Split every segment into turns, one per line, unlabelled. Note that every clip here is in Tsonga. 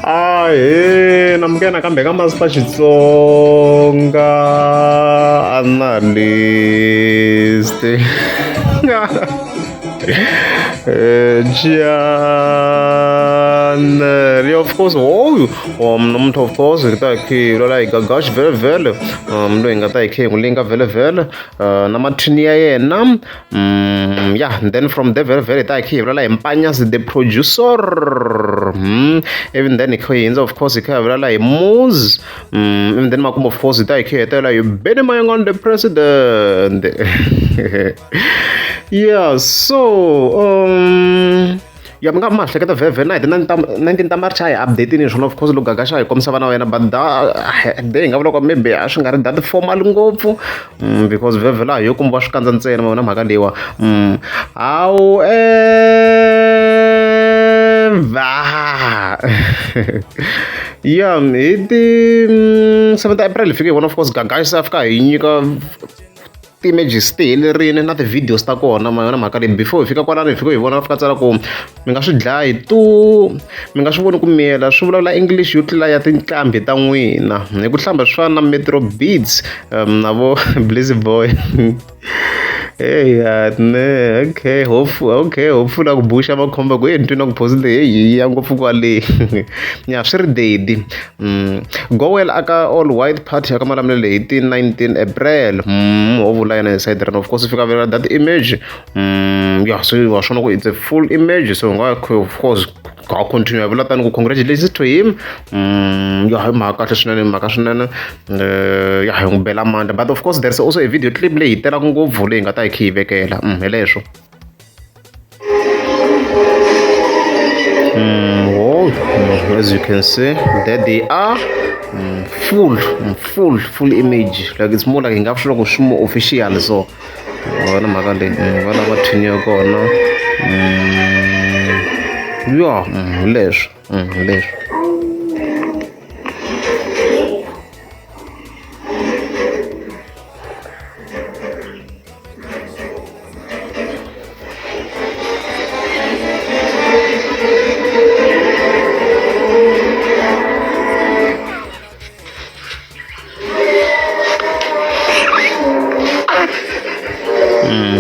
Ahee namukela nakambe ka Master Xitsonga Analyst channel of course hoyu namuntlha of course hi ta hi khe hi vulavula hi Gagash vhele vhele loyi hi nga ta hi khe hi n'wi linga vhele vhele na mathini ya yena yeah then from there vhele vhele hi ta hi khe hi vulavula hi Mpanyasi the producer even then hi kha hi hindza of course hi kha hi vulavula hi Muz and then makumu of course hi ta hi khe hi hetelela hi Benny Mayengani the president yeah so ya mi nga ma hleketa vhevhe na hi ti 19 ta March a hi update-ini swona of course loko Gagash a hi kombisa vana va yena but day hi nga vula ku maybe a swi nga ri that formal ngopfu because vhevhe laha hi yo kumbiwa swikandza ntsena ma vona mhaka leyiwa however ya hi ti 7 ta April hi fike hi vona of course Gagash se a fika hi nyika ti-images ti helerile na ti-videos ta kona ma yona mhaka leyi before hi fika kwalano hi fike hi vona va fika tsala ku mi nga swi dlayi tu mi nga swi voni ku miyela swi vulavula English yo tlula ya tinqambi ta n'wina hi ku hlamba swi fana na Metro Beats na vo Blizzy Boy Hey, ne okay hope okay hopefully a ku buxa makhombo ku ni twi na ku post leyi yi ya ngopfu kwale ya swi ri dedi Gowel aka all white party ya ka Malamulele hi ti 19 April ho vula yena hi side ra of course fika veka that image ya so wa swona ku it's a full image so nga of course ha continue hi vula tani ku congratulations to him ya hi mhaka kahle swinene mhaka swinene ya hi n'wi bela mandla but of course there's also a video clip leyi hi telaka ngopfu leyi nga ta hi khe hi vekela hi leswo oh, as you can see there they are full full full image like it's more like hi nga swi loko swi more official so vona mhaka leyi va lava thini ya kona ya hi leswo hi leswo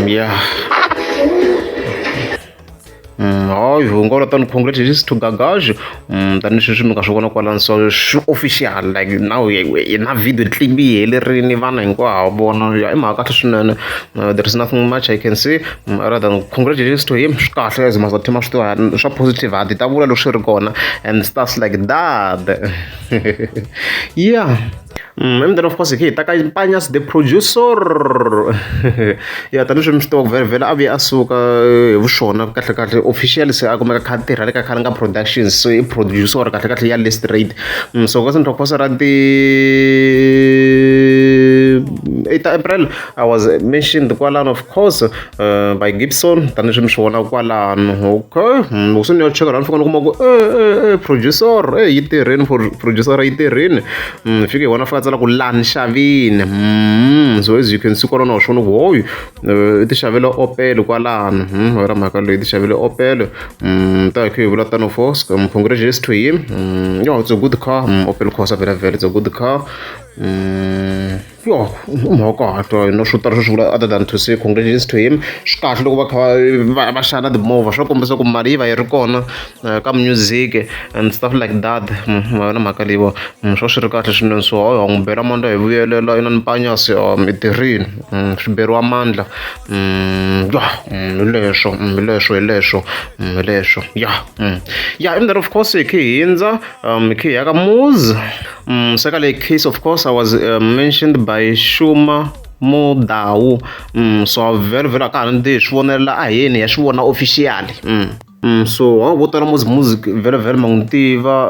Yeah. Hayi hi nga vula tani congratulations to Gagash tanihi sweswi mi nga swi vona kwalano so swi official like now hi na video clip yi helerile vana hinkwavo vona ya i mhaka kahle swinene there is nothing much I can say rather than congratulations to him swi kahle as master team swi tiva swa positive ha ti ta vula loko swi ri kona and stuff like that yeah and then of course hi khe hi ta ka Mpanyas the producer ya tanihi mi swi tiva vhele vhele a vuye a suka hi vuxona kahle kahle officially se a kumeka kha a tirha le ka Khalanga Productions so i producer kahle kahle ya Lestrade so ka of course ra ti 8 April I was mentioned kwalano of course by Gibson tanihileswi mi swi vona kwalano okay loko se ni ya cheka laha ni fika ni kuma ku producer yi tirheni producer yi tirheni hi fike hi vona fika tsala ku lani xavini so as you can see kwalano wa swi vona ku hoyi i ti xavele Opel kwalano ra mhaka leyi ti xavele Opel ta hi kha hi vula tano for congratulations to him yeah it's a good car Opel Corsa vhele vhele it's a good car yo mhaka kahle no swo tala swo swi vula other than to say congratulations to him swi kahle loko va kha va va xana timovha swa kombisa ku mali yi va yi ri kona ka music and stuff like that ma yona mhaka leyiwa swa swi ri kahle swinene so hayi ha n'wi bela mandla hi vuyelela inani Mpanyasi i tirhile swi beriwa mandla ya hi leswo hi leswo hi leswo hi leswo ya ya and then of course hi khe hi hindza hi khe hi ya ka Muz se ka leyi case of course I was mentioned by Shuma Mudau so vhele vhele a ka ha ni swi vonela a hi yeni hi ya swi vona officially so vo tala Muz Music vhele vhele ma n'wi tiva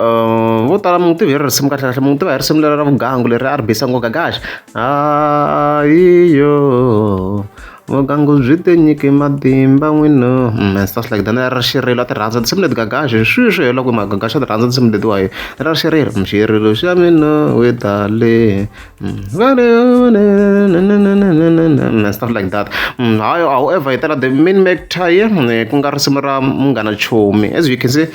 vo tala mi n'wi tivi hi risimu kahle kahle mi n'wi tiva hi risimu leri ra vugangu leri a ri bisa ngo Gagash hayiyo. Vugangu byi te nyike matimba n'wino and stuff like that na ra xirilo a ti rhandza tinsimu leti gagaxe swi swi hela ku magagaxe a ti rhandza tinsimu letiwa hi ra xirilo xirilo xa mina we dale and stuff like that hayi however hi tela the main magtie ku nga risimu ra munghana chomi as you can see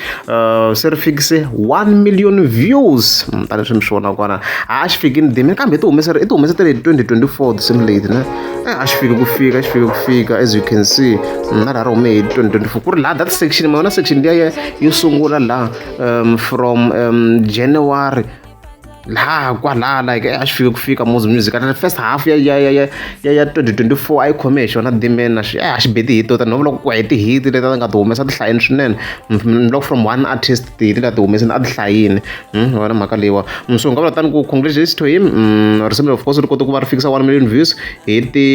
se ri fikise 1 million views tanihi swi mi swi vona kona a xi fikini dimi kambe i ti humese i ti humese tele 2024 tinsimu leti ne a xi fiki ku fika a xi fiki ku fika as you can see na laha ri hume hi 2024 ku ri laha that section ma yona section liya yo sungula laha from January laha kwalaha like a xi fike ku fika Muzi Music the first half ya ya ya ya ya ya 2024 a yi khome hi xona Dman na xi a xi be ti-hit to tani no vula ku hi ti-hit leti a nga ti humesa ti hlayini swinene loko from one artist ti-hit leti a ti humesini a ti hlayini wona mhaka leyiwa so nga vula tani ku congratulations to him risimu leri of course ri kote ku va ri fikisa 1 million views hi ti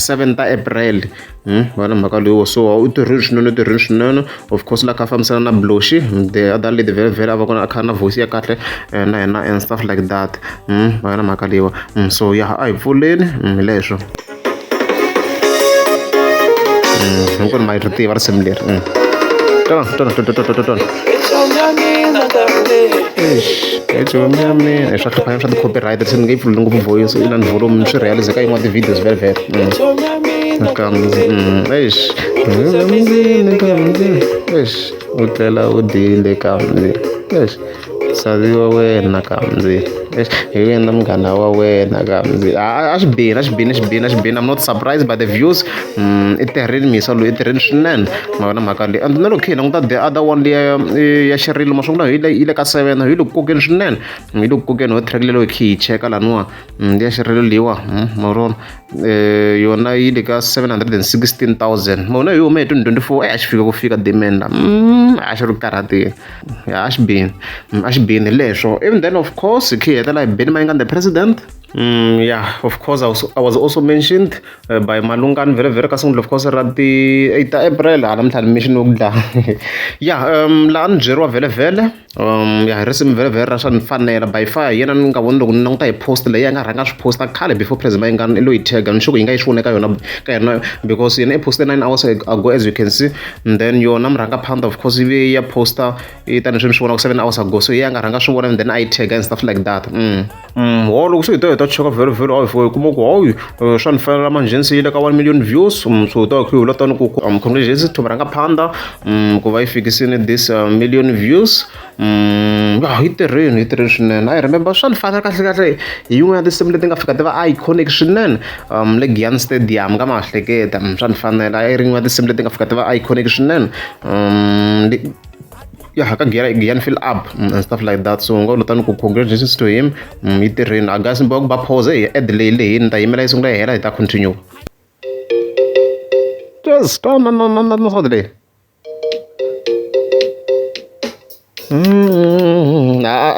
7 ta April wona mhaka leyiwa so u tirhile swinene u tirhile swinene of course la kha a fambisana na Bloxy the other lady vhele vhele a va kona a kha na voice ya kahle na yena and stuff like that wona mhaka leyiwa so ya a hi pfuleni hi leswo hinkwenu ma ri tiva risimu leri tona tona tona tona tona chomi ya mina swa hlupha swa ti-copyright se ni nge yi pfuleli ngopfu voice i na ni volume swi realize ka yin'wana ti-videos vhele vhele nakambe eish eish u tlela u dyile kambe eish nsati wa wena kambe eish hi wena munghana wa wena kambe a swi bini a swi bini a swi bini a swi bini I'm not surprised by the views i tirhile misa loyi i tirhile swinene ma vona mhaka leyi and na loko hi languta the other one liya ya xirilo ma swi vona hi le yi le ka seven yi le ku kokeni swinene yi le ku kokeni ho track leyi hi yi cheka laniwa ya xirilo leyiwa ma vona yona yi le ka 716,000 ma vona yi hume hi 2024 a xi fika ku fika demand a xi ri ku karhateni a xi bini a xi bini leswo even then of course hi khe hi hetelela hi Benny Mayengani the president yeah of course I was also mentioned by Malungani vhele vhele ka sungula of course ra ti 8 ta April hala namuntlha ni mention ku dlaya yeah laha ni byeriwa vhele vhele ya hi risimu vhele vhele ra swa ni fanela by far hi yena ni nga voni loko ni languta hi post leyi a nga rhanga swi posta khale before president Mayengani i lo yi tag ni sure ku yi nga yi swi vone ka yona ka yona because yena i poste 9 hours ago as you can see and then yona murhangaphandha of course yi ve ya posta i tanihi swi mi swi vonaka 7 hours ago so yi ya nga rhanga swi vona and then a yi tag and stuff like that ho loko se hi ta hi ta cheka vhele vhele hayi fika hi kuma ku hayi swa ni fanela manjheni se yi le ka 1 million views so hi ta hi vula tani ku congratulations to murhangaphandha ku va yi fikisile this million views ya yi tirhile yi tirhile swinene I remember swa ni fanela kahle kahle hi yin'wana ya tinsimu leti nga fika ti va iconic swinene le Giyani Stadium ka ma ha hleketa swa ni fanela a yi ri yin'wana ya tinsimu leti nga fika ti va iconic swinene ya ka Giyani fill up and stuff like that so nga vula tani ku congratulations to him yi tirhile a guys ni boha ku ba pause hi ad leyi lehini ni ta yimela yi sungula yi hela hi ta continue just na na na na na leyi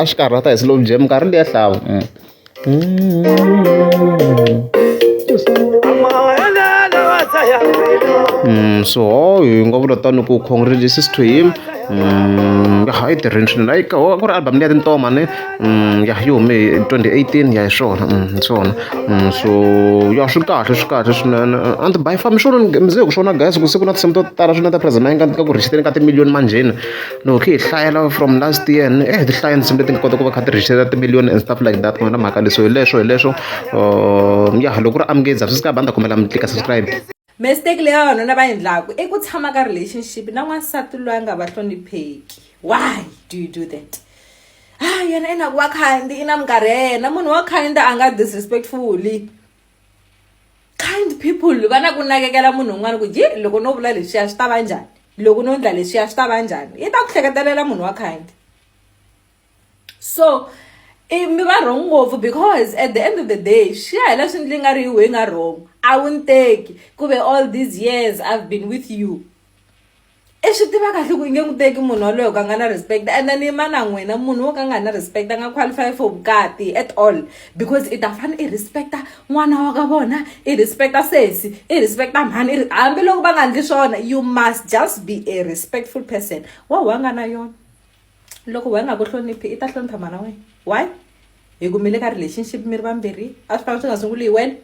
a xi karhata hi slow jam nkarhi liya hlava so hi nga vula tani ku congratulations to him ya yi tirhile swinene a yi ku ri album liya tintoma ne ya yi hume hi 2018 ya hi swona hi swona so ya swi kahle swi kahle swinene and by far mi swona mi ze ku swona guys ku se ku na tinsimu to tala swinene ta President Mayengani ka ku rhejisiteni ka timiliyoni manjheni loko hi hlayela from last year ni ti hlaya tinsimu leti nga kota ku va kha ti rhejisitela timiliyoni and stuff like that na mhaka leswi hi leswo hi leswo ya loko ku ri amukeza subscribe a ni ta kombela mi tlika subscribe.
Mistake leyi vavanuna va endlaku i ku tshama ka relationship na n'wansati loyi a nga va hlonipheki why do you do that ah yena i na ku wa kind i na minkarhi ya yena munhu wa kind a nga disrespectfully kind people va na ku nakekela munhu un'wana ku ji loko no vula leswiya swi ta va njhani loko no endla leswiya swi ta va njhani yi ta ku hleketelela munhu wa kind so i mi va wrong ngopfu because at the end of the day swi ya hi leswi ndzi nga ri hi nga wrong a wu ni teki ku ve all these years I've been with you i swi tiva kahle ku i nge n'wi teki munhu waloye ka nga na respect and then yima na n'wina munhu wo ka nga na respect a nga qualify for vukati at all because i ta fane i respecta n'wana wa ka vona i respecta sesi i respecta mhani hambiloko va nga endli swona you must just be a respectful person wa wa nga na yona loko wena nga ku hloniphi i ta hlonipha mhana wena why hi ku mi le ka relationship mi ri vambirhi a swi fanele swi nga sunguli hi wena.